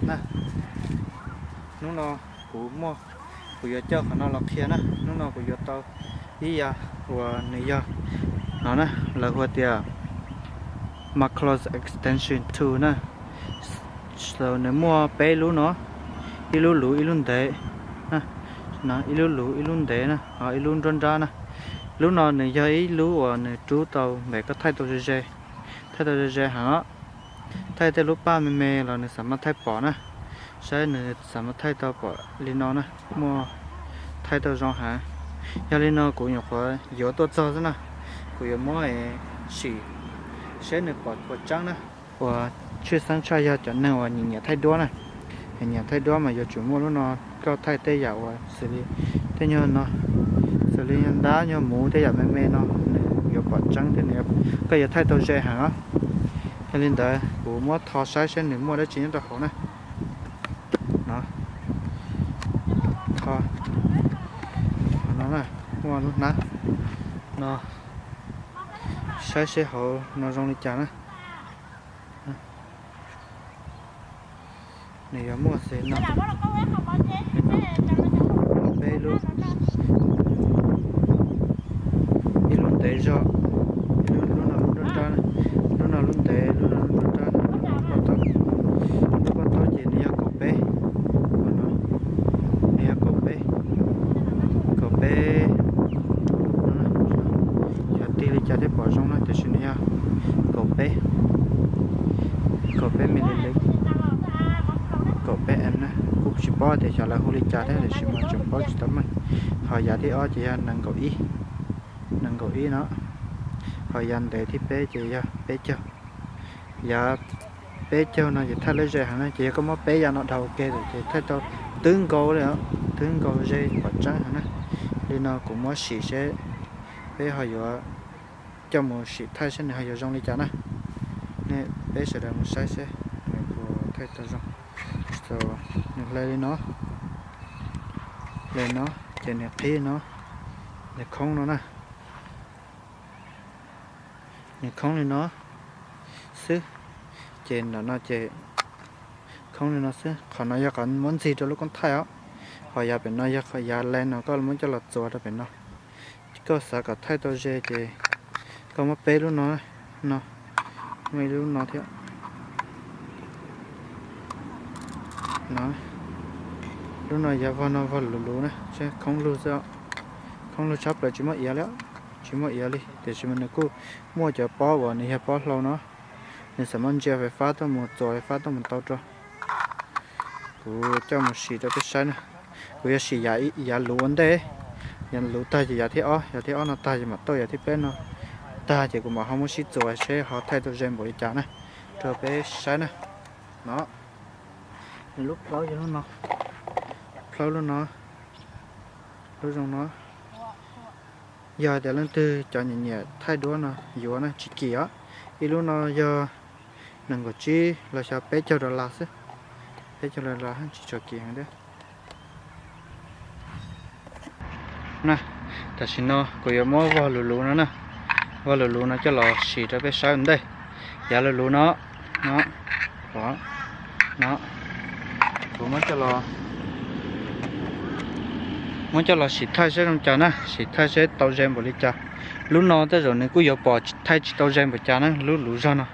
Na, hnub no kuv muaj, kuv yuav coj qhov no los qhia na. Hnub no kuv yuav tau ib yam uas nws yog no na, lawv hu tias Maclau's Extension Tool na. Nws muaj peb lub no, ib lub luv ib lub ntev, ib lub luv ib lub ntev na, ho ib lub nruab nrab na. Lub no nws yog ib lub uas nws rub tau npaum koj thaij tau ze ze, thaij tau ze ze heev os. Thaij tej lub paj me me los nws xam maj thaij pom na. Saib nws xam maj thaij tau pom li no na, muaj thaij tau zoo heev. Yog li no kuv nyuam qhuav yuav tuaj txog xwb na, kuv yuav muab sim saib nws pom puas tseeb na. Uas tshwj xeeb tshaj yog cov neeg uas nyiam nyiam thaij duab na, nyiam thaij duab mas yuav tsum muaj lub no, koj thaij tej yam uas xws li tej nyuag no, xws li nyuag ntab nyuag muv tej yam me me no, nws yuav pom tseeb thiab nws, koj yuav thaij tau ze heev os. Yog li ntawd kuv muab tho saib saib nws muaj dab tsi nyob rau hauv na. No, tho no na, muaj lub hnab no, saib seb hauv no zoo li cas na. Nws yuav muaj xws no, peb lub, ib lub ntev zog, lub no lub nruab nrab, lub no lub ntev, lub no lub nruab nrab, lub pob taub ces nws yog kaum peb, nws yog kaum peb, kaum peb, xyov tig li cas thiaj pom zoo na, tiam sis nws yog kaum peb, kaum peb mili li, kaum peb em na. Kuj tsis paub tias xyov lawv hu li cas thiab, tiam sis mas tseem paub tsis tau meej. Ho yav thib ob ces yog nees nkaum ib, nees nkaum ib no. Ho yav ntev thib peb ces yog peb caug. Yav peb caug no ces thaij lawm ze heev na, ces yog koj muab peb yav no dhau ua ke lawm ces thaij tau twb nkaus li, twb nkaus ze pom tseeb heev na. Li no kuv muab sim seb peb ho yuav coj mus sim thaij seb nws ho yuav zoo li cas na. Nej peb sawv daws mus saib seb nws puas thaij tau zoo. Nws hle li no, hle no, ces nws qhib no, nws khoob no na. Nws khoob li no xwb, ces ntawm no ces khoob li no xwb. Qhov no yog qhov muab ntxig rau lub koob thaij os. Ho yav pem no yog qhov yav le no koj muab coj los txuas rau pem no. Koj xav kom thaij tau ze ces koj muab peb lub no, no, muaj ib lub no thiab. No, lub no yog vog no vog luv luv na, khoob lug xwb, khoob lug tshaj plaws tsis muaj iav li, tsis muaj iav li, tiam sis mas nws kuj muaj cov pob uas nws yog pob hlau no, nws xam maj ntsia fais fab tuaj mus, txuas fais fab tuaj mus tau rau. Kuv coj mus sim rau peb saib na. Kuv yuav sim yav luv ua ntej, yav luv tag ces yav thib ob, yav thib ob no tag ces mam tau yav thib peb no tag ces kuv mam ho muab sib txuas seb ho thaij tau ze npaum li cas na, rau peb saib na. No, nws lub plaub yog lub no, plaub lub no, lub zoo no. Yog tias leej twg cov nyiam nyiam thaij duab no yuav na tsis kim os. Ib lub no yog nees nkaum tsib los xyov peb caug dollar xwb, peb caug dollar tsis tshua kim heev thiab. Na, tam sim no kuv yuav muab vog luv luv no na, vog luv luv no coj los sim rau peb saib ua ntej. Yav luv luv no, no, no, kuv muab coj los, muab coj los sim thaij seb zoo cas na, sim thaij seb tau ze npaum li cas. Lub no tej zaum nws kuj yuav pom thaij tsis tau ze npaum cas na, lub luv zog no.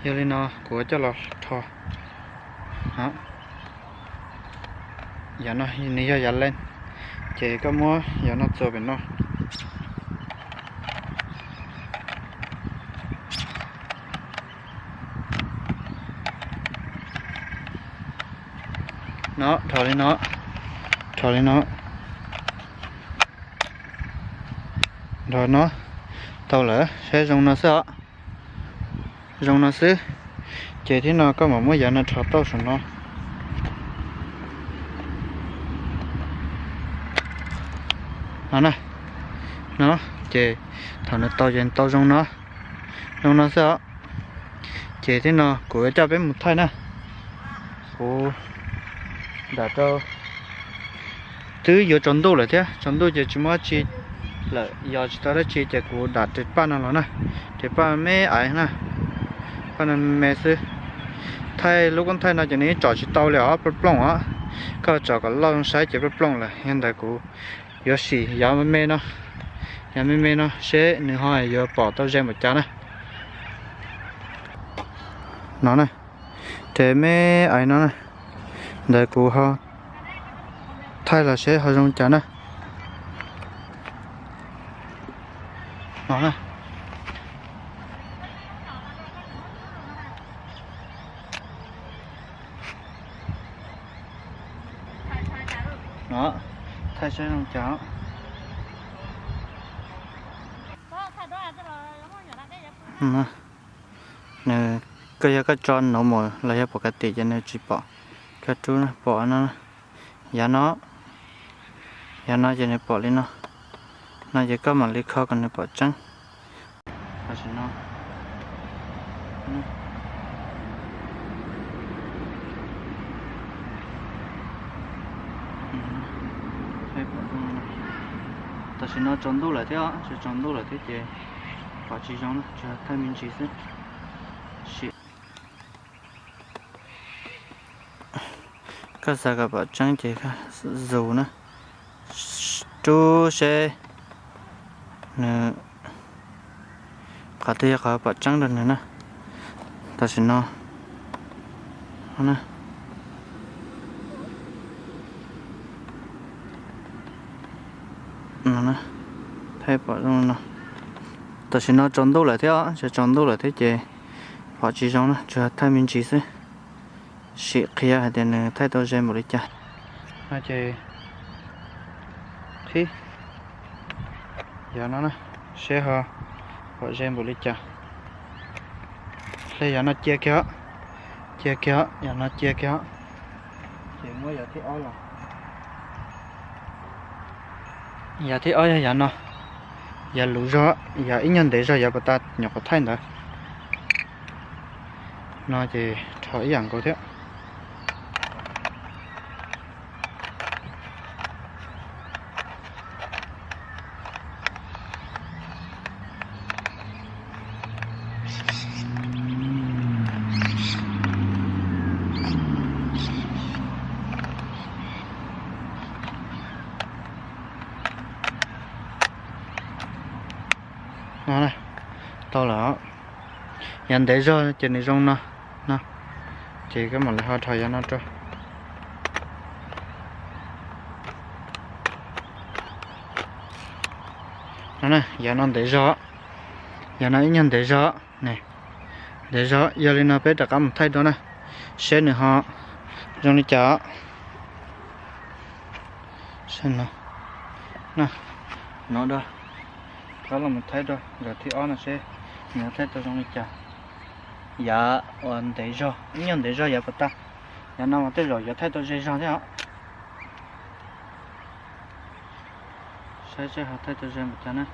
Yog li no kuv coj los rho. Yog no nws yog yav leej, ces koj muab yav no txuas pem no. No, rho li no, rho li no, rho no, tau lawm, saib zoo no xwb os. Zoo no xwb, ces thib no koj mam muab yav no rho tauj saum no. No na, no, ces thaum nws tau ces tau zoo no, zoo no xwb os. Ces thib no kuv yuav coj peb mus thaij na. Kuv dam rau, twb yuav tsaus ntuj lawm thiab, tsaus ntuj ces tsis muaj dab tsi lawm, yog tsis tau dab tsi ces kuv dam tes paj no los na, tes paj me aiv na, paj no me xwb. Thaij lub koob thaij no ces nws yeej tsom tsis tau li os, plooj plooj os. Koj tsom kom loj zoo saib ces plooj plooj lawm. Yog ntawd kuv yuav sim yav me me no, yav me me no seb nws ho yuav pom tau ze npaum cas na. No na, ces me ais no na, ntawd kuv ho thaij los seb ho zoo cas na. No na. No, thaij saib zoo cas. Nws, koj yog koj tso nuv mus los yog pom ka tim ces nws tsis pom. Koj rub pom no, yav no, yav no ces nws pom li no. No ces koj mam li kho kom nws pom tseeb. Tam sim no, tam sim no tsaus ntuj lawm thiab, tsaus ntuj lawm thiab ces pom tsis zoo na, tsuas thaij me ntsis xwb. Sim. Koj xav kom pom tseeb ces zoom na, rub seb nws qhov twg yog qhov pom tseeb rau nws na. Tam sim no, thaij pom zoo no. Tam sim no tsaus ntuj lawm thiab, tsaus ntuj lawm thiab ces pom tsis zoo na, tsuas thaij me ntsis xwb. Sim qhia hais tias nws thaij tau ze npaum li cas. No ces qhib yav no na, seb ho pom ze npaum li cas. Hle yav no cia kiag, cia kiag, yav no cia kiag. Ces muab yav thib ob los. Yav thib ob yog yav no, yav luv zog, yav ib nyuag ntev zog yav puag ta nyuam qhuav thaij ntawd. No ces rho ib yam nkaus thiab. No, tau lawm. Yav ntev zog ces nws zoo no, no. Ces koj mam li ho rho yav no rau. No, yav no ntev zog, yav no ib nyuag ntev zog ne, ntev zog. Yog li no peb rov qab mus thaij dua na, seb nws ho zoo li cas. No, rov los mus thaij dua zaum thib ob no seb nws thaij tau zoo li cas. Yav uas ntev zog, ib nyuag ntev zog yav puag ta, yav no mas tej zaum yuav thaij tau ze zog thiab os. Saib seb ho thaij tau ze npaum cas na.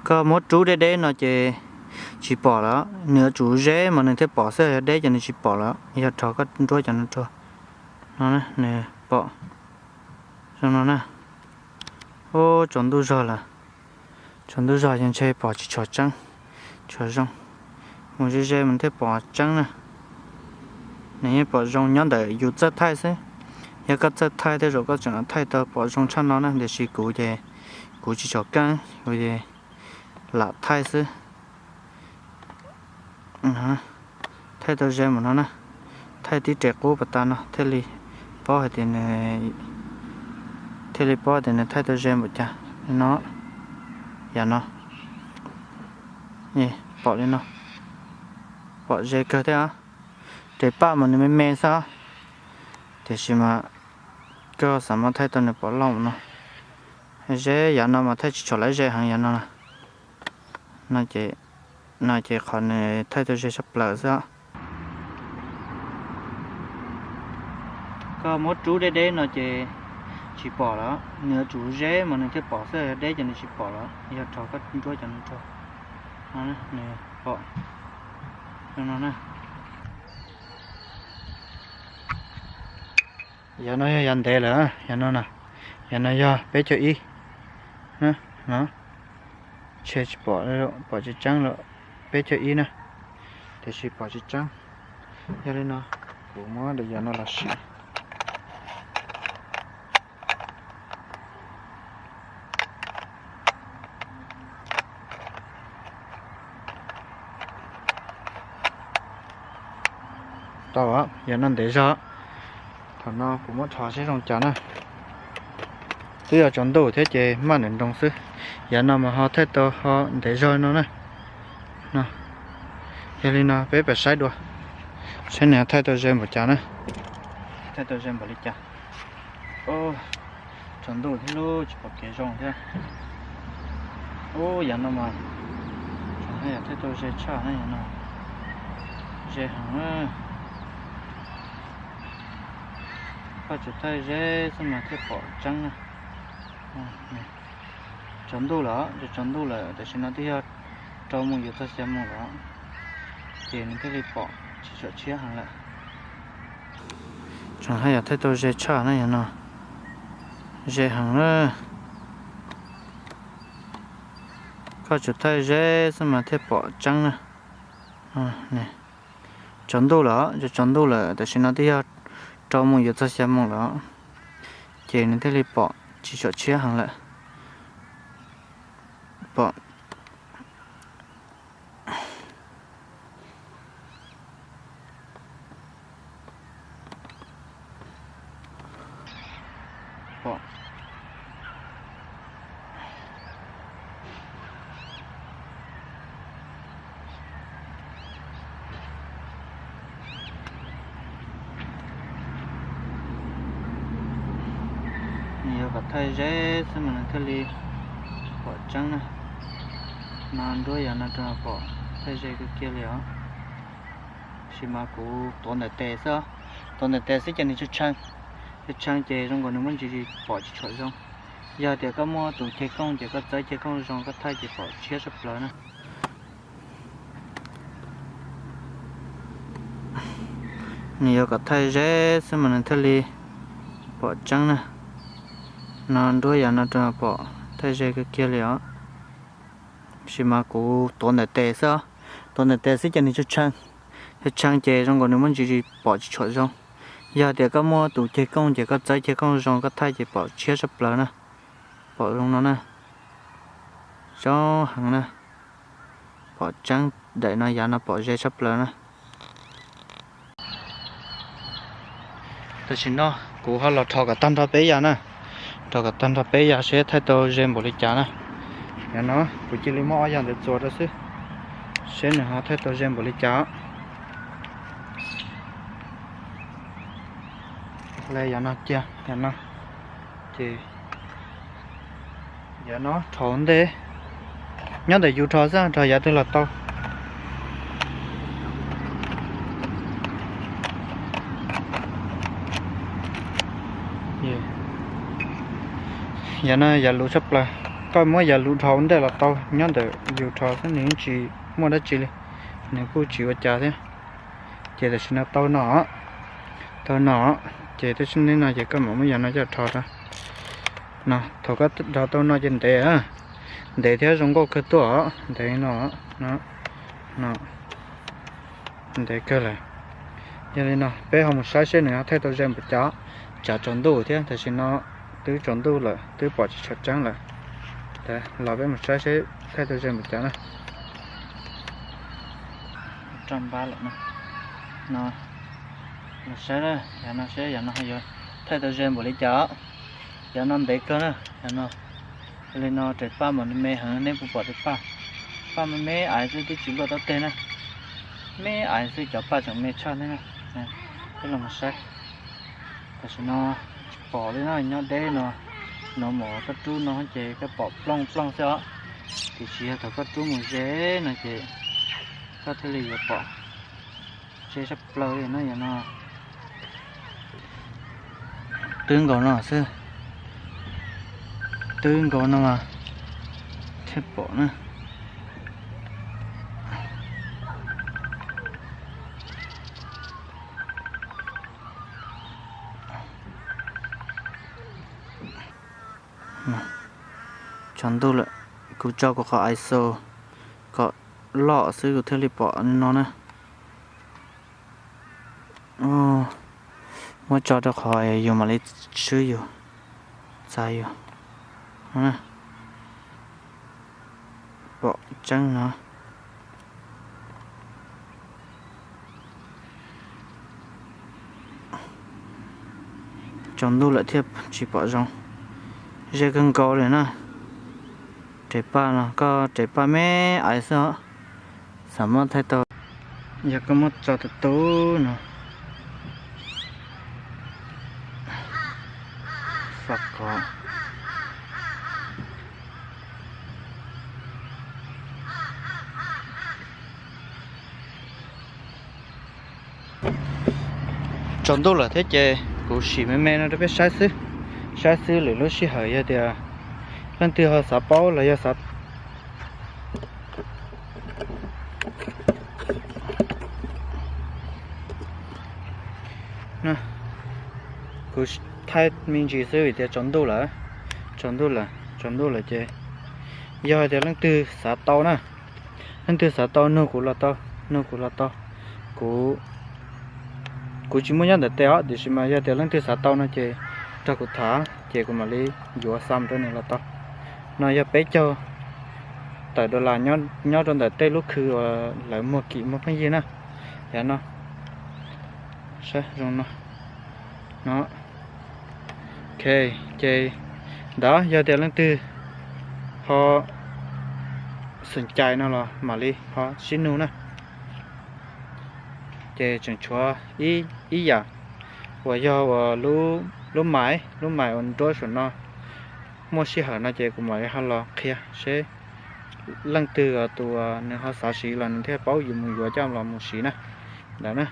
Koj muab rub deb deb no ces tsis pom lawm, nws yuav tsum ze mas nws thiaj pom xwb, yog deb ces nws tsis pom lawm. Yog rho koj nruab cov no rau, no nws pom zoo no na. Ub, tsaus ntuj zog lawm, tsaus ntuj zog ces ntshe pom tsis tshua tseeb, tshua zoo. Mus ze ze mas thiaj pom tseeb na. Nws yeej pom zoo nyob ntawm yus txawj thaij xwb. Yog koj txawj thaij tej zaum koj tseem thaij tau pom zoo tshaj no na, tiam sis kuv ces kuv tsis tshua keej, kuv ces lam thaij xwb. Thaij tau ze mus no na, thaij tib re qub pas tas no thiaj li paub hais tias nws, thiaj li paub tias nws thaij tau ze npaum cas. No, yam no, pom li no, pom ze kawg thiab. Re paj mas nws me me xwb, tiam sis mas koj xav mas thaij tau nws pom loj no. Ze yam no mas thaij tsis tshua lawv ze heev yam no. No ces qhov nws thaij tau ze sab plaws xwb. Koj muab rub deb deb no ces tsis pom lawm, nws yuav tsum ze mas nws thiaj pom xwb, yog deb ces nws tsis pom lawm. Yog rho koj nruab cov no rau, nws pom zoo no na. Yog no yog yav ntev lawm, yog no na, yog no yog peb caug ib no. Ntshe tsis pom, pom tsis tseeb lawm, peb caug ib na, tiam sis pom tsis tseeb. Yog li no kuv muab daim yav no los sim. Tau, yav no ntev zog. Thaum no kuv muab rho seb zoo cas na. Twb yog tsaus ntuj thiab ces maj nroos nroos xwb. Yav no mas ho thaij tau ho ntev zog no na. Yog li no peb pab saib dua, saib nws thaij tau ze npaum cas na. Thaij tau ze npaum li cas. Tsaus ntuj thiab lub tsis pom kev zoo thiab. Ub, yav no mas tseem haj yam thaij tau ze tshaj na, yav no ze heev na. Koj tsuas thaij ze xwb mas thiaj pom tseeb na. Tsaus ntuj lawm, tsaus ntuj lawm, tam sim no twb yog rau moos yuav txog xya moos lawm, ces nws thiaj li pom tsis tshua tshiab heev lawm. Tseem haj yam thaij tau ze tshaj na, yav no ze heev na. Koj tsuas thaij ze xwb mas thiaj pom tseeb na. Tsaus ntuj lawm, tsaus ntuj lawm, tam sim no twb yog rau moos yuav txog xya moos lawm, ces nws thiaj li pom tsis tshua tshiab heev lawm. Pom Nws yuav kom thaij ze xwb mas nws thiaj li pom tseeb na. No nruab yav no rau pom thaij ze kawg kiag li os. Tab sis mas kuv tuav ntawm tes xwb, tuav ntawm tes xwb ces nws tshee tshee, tshee tshee ces zoo nkaus nws muaj ntsis pom tsis tshua zoo. Yog tias koj muaj tus ceg kooj ces koj txawb ceg kooj zoo koj thaij ces pom tshiab tshaj plaws na. Nws yuav kom thaij ze xwb mas nws thiaj li pom tseeb na. No nruab yav no rau pom thaij ze kawg kiag li os. Tab sis mas kuv tuav ntawm tes xwb, tuav ntawm tes xwb ces nws tshee tshee, tshee tshee ces zoo nkaus nws muaj ntsis pom tsis tshua zoo. Yog tias koj muaj tus ceg kooj ces koj txawb ceg kooj zoo koj thaij ces pom tshiab tshaj plaws na. Pom zoo no na, zoo heev na. Pom tseeb, daim no yav no pom ze tshaj plaws na. Tam sim no kuv ho los rho kom tag nrho peb yav na, rho kom tag nrho peb yav seb thaij tau ze npaum li cas na. Yav no kuv cia li muab ob yav ntawd txuas rau xwb, seb nws ho thaij tau ze npaum li cas. Le yav no cia, yav no ces yav no rho ntej, nyob ntawm yus rho xwb, rho yav twg los tau. Yav no yav luv tshaj plaws, koj muab yav luv rho ntej los tau, nyob ntawm yus rho xwb nws yeej tsis muaj dab tsi li, nws kuj tsis ua cas thiab. Ces tam sim no tau no, tau no, ces tab sis no ces koj mam muab yav no coj rho rau no. Thaum koj rho tau no ces ntev, ntev thiab zoo nkauj kawg tuaj, ntev no, no, ntev kawg lawm. Yog li no peb ho mus saib seb nws thaij tau ze npaum cas. Tsam tsaus ntuj thiab, tam sim no twb tsaus ntuj lawm twb pom tsis tshua tseeb lawm. Los peb mus saib seb thaij tau ze npaum cas na. Roj npab lawm no. No, mus saib yav no seb yav no yuav thaij tau ze npaum li cas. Yav no ntev kawg na, yav no. Yog li no tes paj mas me heev, neb puas pom tes paj? Paj me me aiv xwb twb tsis luaj tau teg na. Me aiv xwb cov paj tseem me tshaj thiab na. Peb los mus saib. Tam sim no tsis pom li na, nyob deb no, no mus koj rub no ces koj pom plooj plooj xwb os. Tiam sis yog thaum koj rub mus ze no ces koj thiaj li yuav pom ze tshaj plaws li na yav no. Twb nkaus no xwb, twb nkaus no mas thiaj pom na. Tsaus ntuj lawm, Kuv tso kuv qhov iso kom loj xwb kuv thiaj li pom no na. Muab tso rau qhov yus mam li swb yus, txav yus. Pom tseeb no. Tsaus ntuj lawm thiaj tsis pom zoo. Ze kawg nkaus li na. Rev paj no koj rev paj me aiv xwb os. Xam muab thaij tau. Yog koj muab tso tus tub no, fab ko. Tsaus ntuj lawm thiab ces kuv sim me me no rau peb saib xwb, saib xwb lwm lub sij hawm yog tias leej twg ho xav paub los yog xav, kuv thaij me ntsis xwb vim tias tsaus ntuj lawm, tsaus ntuj lawm, tsaus ntuj lawm ces yog hais tias leej twg xav tau na, leej twg xav tau nug kuv los tau, nug kuv los tau. Kuv, kuv tsis muaj nyob ntawm tes os, tiam sis mas yog tias leej twg xav tau no ces nrog kuv tham ces kuv mam li yuav xa rau nws los tau. No yog peb caug tawm dollar nyob rau ntawm tej lub khw uas lawv muag kim muag pheej yig na. Yav no, saib zoo no, no. Ok, ces ntawd yog tias leej twg ho xom cai no los mam li ho sib nug na. Ces tseem tshuav ib yam uas yog uas lub mais, lub mais uas nruab saum no, muaj sij hawm no ces kuv mam li ho los qhia seb leej twg tus uas nws ho xav siv los nws thiaj paub yuav mus yuav coj los mus siv na. Ntawd na.